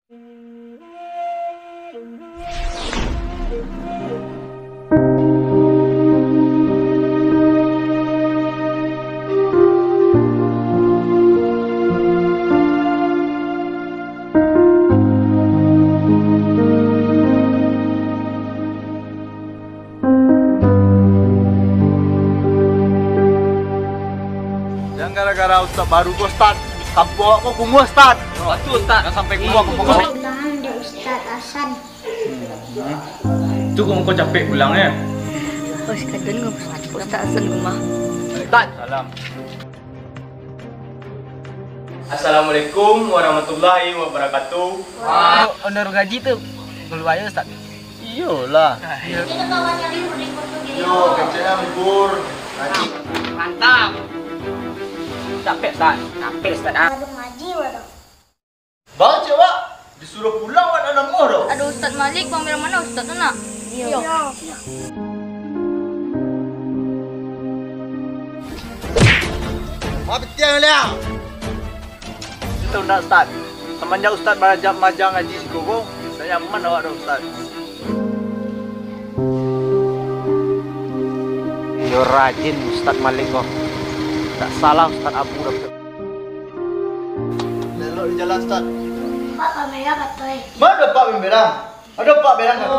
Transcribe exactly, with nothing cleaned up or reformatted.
Jan gara-gara ustaz baru ko, Ustaz, kampuang ko kumuah, Ustaz. Batua, Ustaz. Jan sampai kumuah kampuang ko. Mudah-mudahan di Ustaz Hasan. Tu kok muko capek pulang, eh? Oh, sakadon ko Ustaz Hasan ko mah. Ustaz. Salam. Assalamualaikum warahmatullahi wabarakatuh. Wah, ondor gaji tu kalua yo, Ustaz? Iyolah. Yo, keceknya libur. Mantap. Capek, Ustaz. Capek, Ustaz, ah. Baru ngaji, baru. Bang, cek, Wak. Disuruh pulang, Wak, nak namuah doh. Aduh, Ustaz Malik, pambilang mano Ustaz tu nak? Iyo. Mapitiang liang. Itu ndak, Ustaz. Samanjak Ustaz baraja maja ngaji siko ko, ndak nyaman awak doh, Ustaz. Iyo rajin Ustaz Malik ko. Ndak salah Ustaz Abu doh. Lelok di jalan, Ustaz. Pak kamera kato, eh. Mano Pak kamera? Ado Pak berang kan?